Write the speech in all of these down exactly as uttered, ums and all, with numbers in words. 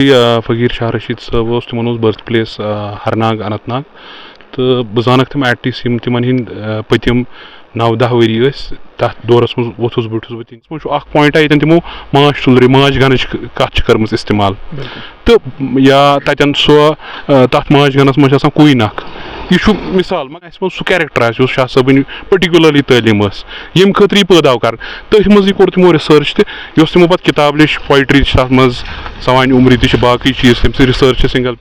آ، فقیٖر شاہ رشیٖد صٲب اوس، تِمن اوس برتھ پلیس، آ، ہرناگ اننت ناگ، تہٕ بہٕ زانکھ تِم ایٹ لیسٹ یِم تِمن ہٕنٛدۍ، آ، پٔتِم نَو دَہ ؤری ٲسۍ، تَتھ دورس منٛز ووٚتھُس بہٕ، ووٚتھُس بہٕ تِہنٛدِس منٛز چھُ اکھ پوینٹ ییٚتٮ۪ن تِمو ماچھ تُلرِ، ماچھ گنٕچ کتھ چھِ کٔرمٕژ استعمال۔ تہٕ یا تتٮ۪ن سۄ، آ، تتھ ماچھ گنس منٛز چھِ آسان کوٗیہِ نکھ۔ یہِ چھُ مثال، مگر اَسہِ منٛز سُہ کیریکٹر آسہِ، یُس شاہ صٲبٕنۍ پٔٹِکیوٗلرلی تعلیٖم ٲس، ییٚمہِ خٲطرٕ یہِ پٲداو کرنہٕ۔ تٔتھۍ منٛزٕے کوٚر تِمو ریسرچ تہِ، یۄس تِمو پتہٕ کِتاب لیٚچھ، پویٹری چھِ تَتھ منٛز، سوانہِ عمری تہِ چھِ، باقٕے چیٖز، تٔمۍ سٕنٛز ریسرچ چھِ سنگل۔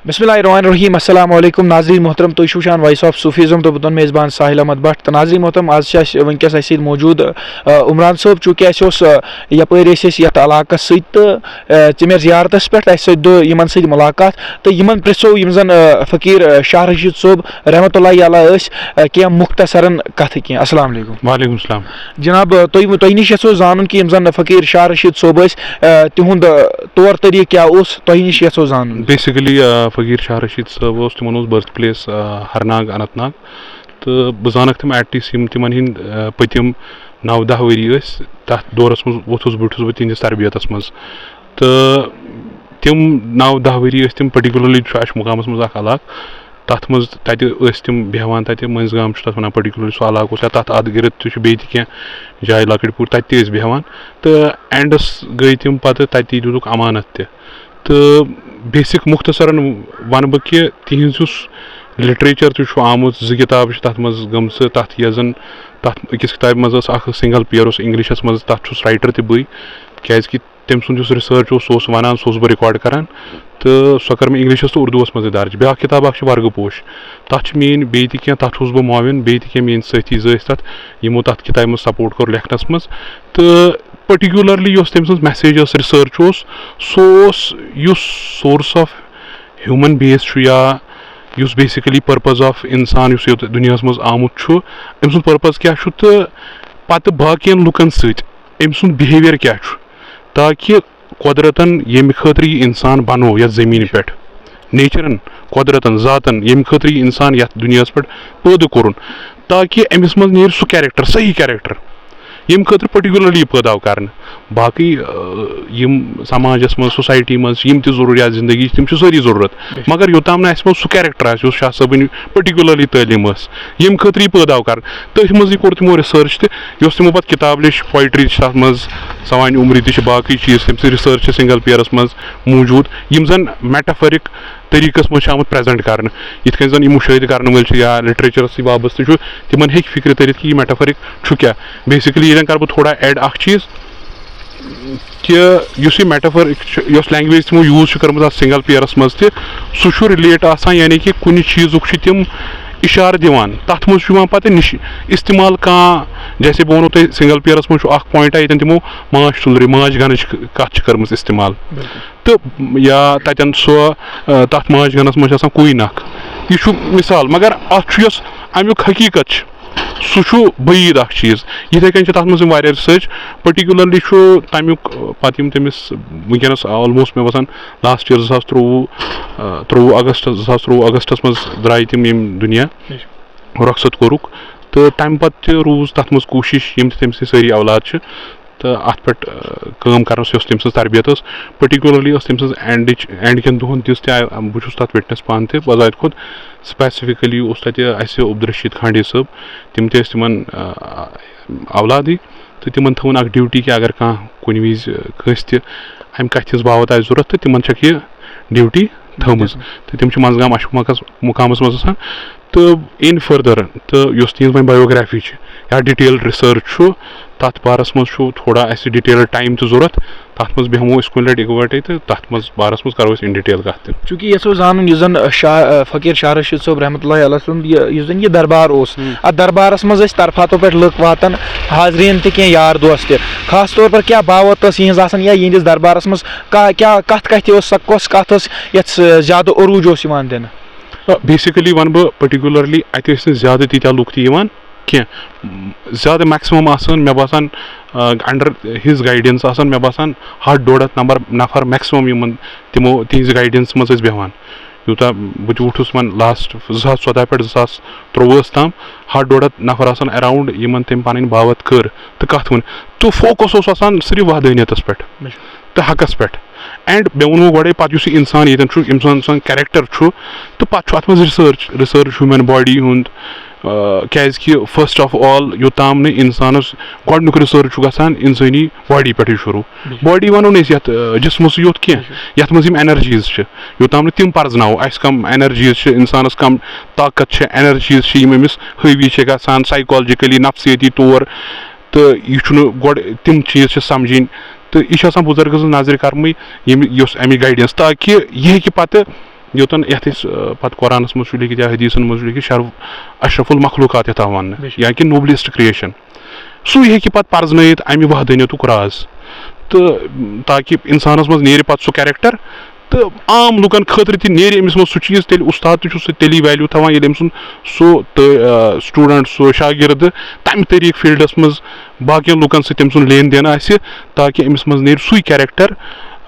بسم اللہ الرحمن الرحیم۔ السلام علیکم ناظرین محترم، تُہۍ چھِو وٕچھان وائس آف صوفیزم تہٕ بہٕ تُہُنٛد میزبان ساحل احمد بٹ۔ تہٕ ناظرین محترم، آز چھِ اَسہِ وٕنکیٚس اَسہِ سۭتۍ موجود، آ، عمران صٲب، چوٗنٛکہِ اَسہِ اوس، آ، یَپٲرۍ ٲسۍ أسۍ یَتھ علاقَس سۭتۍ تہٕ، آ، ژےٚ مےٚ زیارتَس پٮ۪ٹھ، اَسہِ سۭتۍ دوٚپ یِمَن سۭتۍ مُلاقات تہٕ یِمَن پرٛژھو یِم زَن، آ، فقیٖر، آ، شاہ رشیٖد صٲب رحمتہ اللہ علیہ ٲسۍ، آ، کینٛہہ مختصرن کَتھٕ کینٛہہ۔ السلام علیکم۔ وعلیکم السلام۔ جناب، تُہۍ تۄہہِ نِش یَژھو زانُن کہِ یِم زَن فقیٖر شاہ رشیٖد صٲب ٲسۍ، آ، تِہُنٛد، آ، طور طریٖقہٕ کیٛاہ اوس، تۄہہِ نِش یَژھو زانُن۔ بیسکلی فقیٖر شاہ رشیٖد صٲب اوس، تِمن اوس برتھ پلیس، آ، ہرناگ اننت ناگ، تہٕ بہٕ زانکھ تِم ایٹ لیسٹ یِم تِمن ہٕنٛدۍ، آ، پٔتِم نَو دَہ ؤری ٲسۍ، تَتھ دورس منٛز ووٚتھُس بہٕ، ووٚتھُس بہٕ تِہنٛدِس تربیتس منٛز۔ تہٕ تِم نَو دَہ ؤری ٲسۍ تِم، پٔٹِکیوٗلرلی چھُ اَسہِ مُقامَس منٛز اَکھ علاقہٕ، تَتھ منٛز تَتہِ ٲسۍ تِم بیٚہوان، تَتہِ مٔنٛزۍ گام چھُ تَتھ وَنان، پٔٹِکیوٗلرلی سُہ علاقہٕ اوس، یا تَتھ اَتھ گِرد تہِ چھُ بیٚیہِ تہِ کینٛہہ جایہِ لۄکٕٹۍ پوٗرۍ، تَتہِ تہِ ٲسۍ بیٚہوان۔ تہٕ اینڈَس گٔے تِم پَتہٕ تَتی، دیُتُکھ اَمانَت تہِ۔ تہٕ بیسِک مُختصرَن وَنہٕ بہٕ کہِ تِہِنٛز یُس لِٹریچَر تہِ چھُ آمُت، زٕ کِتابہٕ چھِ تَتھ منٛز گٔمژٕ، تَتھ یۄس زَن تَتھ أکِس کِتابہِ منٛز ٲس اَکھ سِنٛگَل پیٖر اوس اِنٛگلِشَس منٛز، تَتھ چھُس رایٹَر تہِ بٕے، کیٛازِکہِ تٔمۍ سُنٛد یُس رِسٲرٕچ اوس، سُہ اوس وَنان، سُہ اوسُس بہٕ رِکارڈ کَران، تہٕ سۄ کٔر مےٚ اِنٛگلِشَس تہٕ اُردوٗوَس منٛزٕے درٕج۔ بیٛاکھ کِتاب اَکھ چھِ ورگہٕ پوش، تَتھ چھِ میٛٲنۍ بیٚیہِ تہِ کینٛہہ، تَتھ چھُس بہٕ معاوِن، بیٚیہِ تہِ کینٛہہ میٛٲنۍ سٲتھی زٕ ٲسۍ تَتھ، یِمو تَتھ کِتابہِ منٛز سپورٹ کوٚر لیکھنَس منٛز۔ تہٕ پٔٹِکیوٗلرلی یۄس تٔمۍ سٕنٛز میسیج ٲس، رِسٲرٕچ اوس، سُہ اوس یُس سورس آف ہیوٗمَن بیس چھُ، یا یُس بیسِکٔلی پٔرپَز آف اِنسان یُس یَتھ دُنیاہَس منٛز آمُت چھُ، أمۍ سُنٛد پٔرپَز کیٛاہ چھُ تہٕ پَتہٕ باقیَن لُکَن سۭتۍ أمۍ سُنٛد بِہیویَر کیٛاہ چھُ، تاکہِ قۄدرَتَن ییٚمہِ خٲطرٕ یہِ اِنسان بَنوو یَتھ زٔمیٖنہِ پٮ۪ٹھ، نیچرَن، قۄدرَتَن، ذاتَن، ییٚمہِ خٲطرٕ یہِ اِنسان یَتھ دُنیاہَس پٮ۪ٹھ پٲدٕ کوٚرُن، تاکہِ أمِس منٛز نیرِ سُہ کیریکٹر، صحیح کیریکٹر، ییٚمہِ خٲطرٕ پٔٹِکیوٗلرلی یہِ پٲدٕ آو کَرنہٕ۔ باقٕے، آ، یِم سماجَس منٛز، سوسایٹی منٛز چھِ یِم تہِ ضروٗریات زندگی چھِ، تِم چھِ سٲری ضروٗرت۔ مگر یوٚتام نہٕ اَسہِ منٛز سُہ کیریکٹر آسہِ، یُس شاہ صٲبٕنۍ پٔٹِکیوٗلرلی تعلیٖم ٲس، ییٚمہِ خٲطرٕ یہِ پٲدٕ آو کَرنہٕ، تٔتھۍ منٛزٕے کوٚر تِمو رِسٲرٕچ تہِ، یۄس تِمو پَتہٕ کِتاب لیٚچھ، پویٹری چھِ تَتھ منٛز، سوانہِ عمری تہِ چھِ، باقٕے چیٖز، تٔمۍ سٕنٛز رِسٲرٕچ چھِ سِنٛگَل پیٖرَس منٛز موٗجوٗد، یِم زَن میٹافرِک طریٖقَس منٛز چھِ آمُت پریزنٹ کرنہٕ، یِتھ کٔنۍ زَن یِم مُشٲہدٕ کرن وٲلۍ چھِ یا لِٹریچرَس سۭتۍ وابستہٕ چھُ، تِمن ہیٚکہِ فِکرِ تٔرِتھ کہِ یہِ میٹافرِک چھُ کیٛاہ۔ بیسِکٔلی ییٚتٮ۪ن کرٕ بہٕ تھوڑا ایڈ اکھ چیٖز، کہِ یُس یہِ میٹافرِک چھُ، یۄس لینگویج تِمو یوٗز چھِ کٔرمٕژ اَتھ سِنگل پیئرَس منٛز تہِ، سُہ چھُ رِلیٹ آسان، یعنی کہِ کُنہِ چیٖزُک چھِ تِم اِشارٕ دِوان، تَتھ منٛز چھُ یِوان پَتہٕ نِش استعمال کانٛہہ، جیسے بہٕ وَنو تۄہہِ، سِنگل پیئرَس منٛز چھُ اکھ پوینٹ، ییٚتٮ۪ن تِمو ماچھ تُلرِ، ماچھ گنٕچ کَتھ چھِ کٔرمٕژ استعمال۔ تہٕ یا تَتٮ۪ن سۄ، آ، تَتھ ماچھ گَنَس منٛز چھِ آسان کوٗیہِ نَکھ۔ یہِ چھُ مِثال، مگر اَتھ چھُ یۄس اَمیُک حقیٖقت چھِ، سُہ چھُ بعیٖد اَکھ چیٖز۔ یِتھَے کٔنۍ چھِ تَتھ منٛز یِم واریاہ رِسٲرٕچ، پٔٹِکیوٗلَرلی چھُ تَمیُک، آ، پَتہٕ یِم تٔمِس وٕنکیٚنَس آلموسٹ مےٚ باسان لاسٹ یِیَر زٕ ساس ترٛۆوُہ، آ، ترٛۆوُہ اَگست، زٕ ساس ترٛۆوُہ اَگستَس منٛز درٛاے تِم ییٚمہِ دُنیا رۄخصت کوٚرُکھ۔ تہٕ تَمہِ پَتہٕ تہِ روٗز تَتھ منٛز کوٗشِش، یِم تہِ تٔمۍ سٕنٛدۍ سٲری اولاد چھِ، تہٕ اَتھ پٮ۪ٹھ، آ، کٲم کَرنَس یۄس تٔمۍ سٕنٛز تربیت ٲس، پٔٹِکیوٗلَرلی ٲس تٔمۍ سٕنٛز اینڈٕچ، اینڈ کٮ۪ن دۄہَن دِژ تہِ، آ، بہٕ چھُس تَتھ وِٹنٮ۪س پانہٕ تہِ بذاتِ خۄد۔ سٕپیسِفِکٔلی اوس تَتہِ اَسہِ عبدالرشیٖد کھانڈے صٲب، تِم تہِ ٲسۍ تِمَن، آ، اولادٕے، تہٕ تِمَن تھٲوٕن اَکھ ڈیوٹی کہِ اگر کانٛہہ کُنہِ وِزِ کٲنٛسہِ تہِ اَمہِ کَتھِ ہِنٛز باوَتھ آسہِ ضوٚرَتھ، تہٕ تِمَن چھَکھ یہِ ڈیوٹی تھٲومٕژ۔ تہٕ تِم چھِ منٛزگام اَشمُقامَس، مُقامَس منٛز آسان۔ تہٕ in further، تہٕ یۄس تِہِنٛز وۄنۍ بایوگرافی چھِ یا ڈِٹیل رِسٲرٕچ چھُ، تَتھ بارَس منٛز چھُ تھوڑا اَسہِ ڈِٹیل ٹایم تہِ ضوٚرَتھ۔ تَتھ منٛز بیٚہمو أسۍ کُنہِ لَٹہِ اِکوَٹَے تہٕ تَتھ منٛز بارَس منٛز کَرو أسۍ in detail کَتھ تہِ۔ چوٗنٛکہِ یَژھو زانُن، یُس زَن شاہ، فقیٖر شاہ رشیٖد صٲب رحمتہ اللہ علیہ سُنٛد یہِ، یُس زَن یہِ دربار اوس، اَتھ دربارَس منٛز ٲسۍ طرفاتو پٮ۪ٹھ لُکھ واتان، حاضریٖن تہِ کینٛہہ یار دوس تہِ۔ خاص طور پر کیٛاہ باوَتھ ٲس یِہِنٛز آسان یا یِہِنٛدِس دربارَس منٛز کا-، کیٛاہ، کَتھ کَتھِ اوس، سۄ کۄس کَتھ ٲس یَتھ س-، زیادٕ عروٗج اوس یِوان دِنہٕ؟ بیسِکٔلی وَنہٕ بہٕ پٔٹِکیوٗلَرلی اَتہِ ٲسۍ نہٕ زیادٕ تیٖتیٛاہ لُکھ تہِ یِوان کینٛہہ۔ زیادٕ میکسِمَم آسان، مےٚ باسان، آ، under his guidance آسان، مےٚ باسان، ہَتھ ڈۄڈ ہَتھ نمبر نفر میکسِمَم یِمَن تِمو، تِہِنٛزِ گایڈنس منٛز ٲسۍ بیٚہوان۔ یوٗتاہ بہٕ تہِ وُچھُس وۄنۍ لاسٹ زٕ ساس ژۄداہ پٮ۪ٹھ زٕ ساس ترٛۆوُہَس تام، ہَتھ ڈۄڈ ہَتھ نفر آسان around یِمَن تٔمۍ پَنٕنۍ باوَتھ کٔر تہٕ کَتھ ؤنۍ۔ تہٕ فوکس اوس آسان صرف وحدٲنیتس پٮ۪ٹھ تہٕ حقس پٮ۪ٹھ۔ اینڈ مےٚ ووٚنمو گۄڈے، پتہٕ یُس یہِ انسان ییٚتٮ۪ن چھُ، أمۍ سُنٛد، سُنٛد کیریکٹر چھُ، تہٕ پتہٕ چھُ اتھ منٛز ریسرچ، ریسرچ ہیوٗمن باڈی ہُنٛد، آ، کیازِ کہِ first of all یوٚتام نہٕ انسانس گۄڈنیُک ریسرچ چھُ گژھان انسٲنی باڈی پٮ۪ٹھٕے شروٗع۔ باڈی ونو نہٕ أسۍ یتھ، آ، جسمسٕے یوت کینٛہہ، یتھ منٛز یِم انرجیز چھِ، یوٚتام نہٕ تِم پرزناوو، اسہِ کم انرجیز چھِ، انسانس کم طاقت چھِ، انرجیز چھِ، یِم أمِس حٲوی چھِ گژھان سایکولجیکلی، نفسیٲتی طور۔ تہٕ یہِ چھُنہٕ گۄڈٕ تِم چیٖز چھِ سمجھِنۍ۔ تہٕ یہِ چھِ آسان بُزرگہٕ سٕنٛز نظرِ کرمٕے، ییٚمہِ، یۄس اَمِچ گایڈنس، تاکہِ یہِ ہیٚکہِ پتہٕ یوٚتن یتھ أسۍ، آ، پتہٕ قرآنس منٛز چھُ لیکھِتھ یا حدیثن منٛز چھُ لیکھِتھ، شرف، اشرف المخلوقات یتھ آو وننہٕ، یا کہِ noblest creation، سُے ہیٚکہِ پتہٕ پرزنٲیِتھ امہِ وحدانیتُک راز، تہٕ تاکہِ انسانس منٛز نیرِ پتہٕ سُہ کیریکٹر۔ تہٕ عام لُکن خٲطرٕ تہِ نیرِ أمِس منٛز سُہ چیٖز، تیٚلہِ اُستاد تہِ چھُ سُہ تیٚلی ویلیو تھاوان، ییٚلہِ أمۍ سُنٛد سُہ تہٕ، آ، سٹوڈنٹ، سُہ شاگرد تمہِ طریٖقہٕ فیٖلڈس منٛز باقین لُکن سۭتۍ تٔمۍ سُنٛد لین دین آسہِ، تاکہِ أمِس منٛز نیرِ سُے کیریکٹر،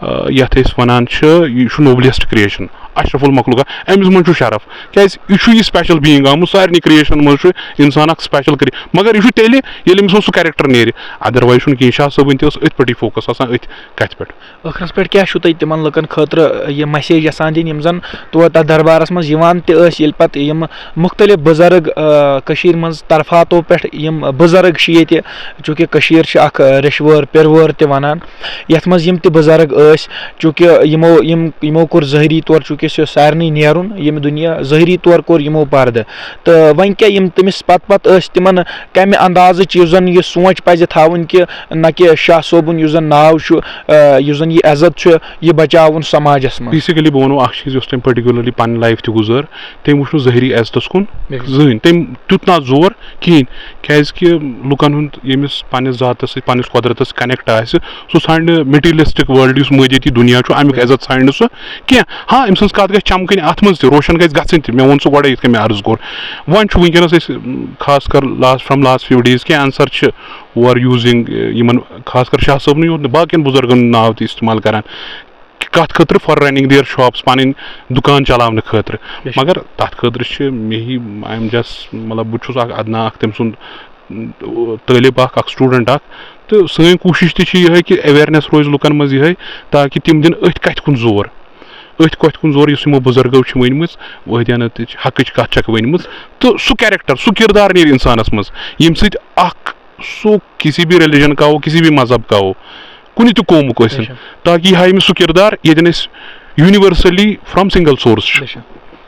آ، یتھ أسۍ ونان چھِ، یہِ چھُ noblest creation، اشرف المخلوقات، أمِس منٛز چھُ شرف۔ کیازِ یہِ چھُ یہِ special being آمُت، سارنٕے creation منٛز چھُ انسان اکھ special کری، مگر یہِ چھُ تیٚلہِ ییٚلہِ أمِس منٛز سُہ کیریکٹر نیرِ، otherwise چھُنہٕ کینٛہہ۔ شاہ صٲبٕنۍ تہِ ٲس أتھۍ پٮ۪ٹھٕے فوکس آسان، أتھۍ کتھِ پٮ۪ٹھ۔ ٲخرس پٮ۪ٹھ کیٛاہ چھُو تۄہہِ تِمن لُکن خٲطرٕ، آ، یہِ message یژھان دِنۍ، یِم زن تور تتھ دربارس منٛز یِوان تہِ ٲسۍ، ییٚلہِ پتہٕ یِم مختلف بُزرگ، آ، کٔشیٖرِ منٛز طرفاتو پٮ۪ٹھ یِم بُزرگ چھِ ییٚتہِ، چوٗنٛکہِ کٔشیٖر چھِ اکھ، آ، ریٚشوٲر پیٚروٲر تہِ ونان، یتھ منٛز یِم تہِ بُزرگ ٲسۍ، چوٗنٛکہِ یِمو، یِم، یِمو کوٚر ظٲہری طور، چوٗنٛکہِ سُہ سارنٕے نیرُن ییٚمہِ دُنیا، ظٲہری طور کوٚر یِمو پردٕ۔ تہٕ وۄنۍ کیٛاہ یِم تٔمِس پتہٕ پتہٕ ٲسۍ، تِمن کمہِ اندازٕچ یُس زن یہِ سونٛچ پزِ تھاوٕنۍ کہِ نہ کہِ شاہ صٲبُن یُس زن ناو چھُ، آ، یُس زن یہِ عزت چھُ، یہِ بچاوُن سماجس منٛز۔ بیسکلی بہٕ ونو اکھ چیٖز، یۄس تٔمۍ پٔٹِکیوٗلرلی پنٕنۍ لایف تہِ گُزٲر، تٔمۍ وُچھ نہٕ ظٲہری عزتس کُن بِلکُل۔ زٕہٕنۍ، تٔمۍ دیُت نہٕ اتھ زور کِہینۍ، کیازِ کہِ لُکن ہُنٛد ییٚمِس پننِس ذاتس سۭتۍ، پننِس قۄدرتس سۭتۍ کنیکٹ آسہِ، سُہ ژھانڈِ نہٕ مٹیریلسٹک ورلڈ یُس مٲدیٲتی دُنیا چھُ، امیُک عزت ژھانڈِ نہٕ سُہ کینٛہہ۔ ہاں، أمۍ سٕنٛز کتھ گژھِ چمکٕنۍ، اتھ منٛز تہِ روشن گژھِ گژھٕنۍ تہِ، مےٚ ووٚن سُہ گۄڈے یِتھ کٔنۍ مےٚ عرض کوٚر۔ وۄنۍ چھُ وٕنکیٚنس أسۍ، م، خاص کر last، from last few days کینٛہہ answer چھِ who are using، ٲ، یِمن خاص کر شاہ صٲبنٕے یوت نہٕ، باقین بُزرگن ہُنٛد ناو تہِ استعمال کران۔ کتھ خٲطرٕ؟ For running their shops، پنٕنۍ دُکان چلاونہٕ خٲطرٕ۔ مگر تتھ خٲطرٕ چھِ مےٚ ہی، I am just، مطلب، بہٕ چھُس اکھ ادنا اکھ تٔمۍ سُنٛد، م، طٲلب اکھ، اکھ سٹوڈنٹ اکھ، تہٕ سٲنۍ کوٗشش تہِ چھِ یِہے کہِ awareness روزِ لُکن منٛز یِہے، تاکہِ تِم دِن أتھۍ کتھِ کُن زور، أتھۍ کتھِ کُن زور یُس یِمو بُزرگو چھِ ؤنمٕژ، وحدانیت حقٕچ کتھ چھکھ ؤنمٕژ، تہٕ سُہ کیریکٹر، سُہ کردار نیرِ انسانس منٛز، ییٚمہِ سۭتۍ اکھ سُہ کسی بھی ریلیجن کا ہو، کسی بھی مذہب کا ہو، کُنہِ تہِ قومُک ٲسِن، تاکہِ یہِ ہاوِ أمِس سُہ کردار ییٚتٮ۪ن أسۍ universally from single source چھِ۔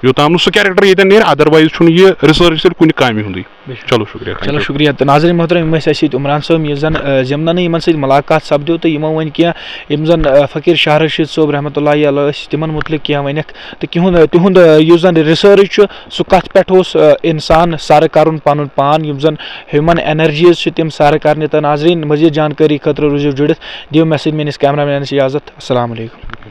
یوٚتام نہٕ سُہ کیریکٹر ییٚتٮ۪ن نیرِ، otherwise چھُنہٕ یہِ ریسرچ تیٚلہِ کُنہِ کامہِ ہُنٛدُے۔ چلو، شُکریہ، thank you۔ چلو، شُکریہ۔ تہٕ ناظریٖن محترم، یِم ٲسۍ اَسہِ سۭتۍ عمران صٲب، یُس زَن، آ، یِمنٕے یِمَن سۭتۍ مُلاقات سَپدیو تہٕ یِمو ؤنۍ کینٛہہ، یِم زَن، آ، فقیٖر شاہ رشیٖد صٲب رحمتہ اللہ علیہ ٲسۍ، تِمَن مُتعلِق کینٛہہ ؤنِکھ۔ تہٕ کِہُنٛد، تِہُنٛد، آ، یُس زَن ریسرچ چھُ، سُہ کَتھ پٮ۪ٹھ اوس، آ، اِنسان سَرٕ کَرُن پَنُن پان، یِم زَن ہیوٗمَن انرجیٖز چھِ، تِم سَرٕ کَرنہِ۔ تہٕ ناظریٖن، مزیٖد جانکٲری خٲطرٕ روٗزِو جُڑِتھ، دِیِو مےٚ سۭتۍ میٛٲنِس کیمرہ مینَس اِجازت۔ السلام علیکم۔